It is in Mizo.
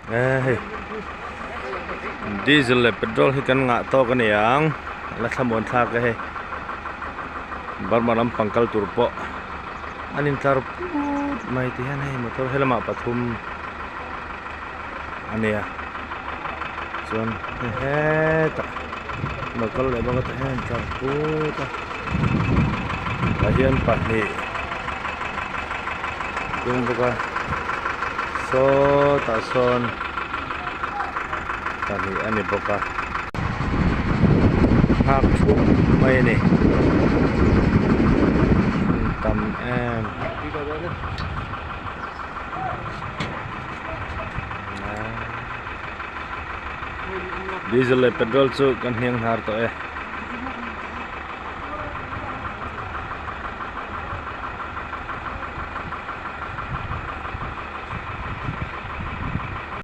Hei diesel leh petrol hi kan ngah tawk a ni ang a la thlamuan thlak e hei Burma lampang kal tur pawh an intlar put mai ti hian hei motor helamah pathum a nia chuan hei hetah lo kal leh bawk a tah hian a intlar put a tah hian pahnih ding bawk a sawtah sawn pahnih a ni bawk a nghak thup mai a ni an tam em. Diesel leh petrol chu kan hniang hnar tawh e.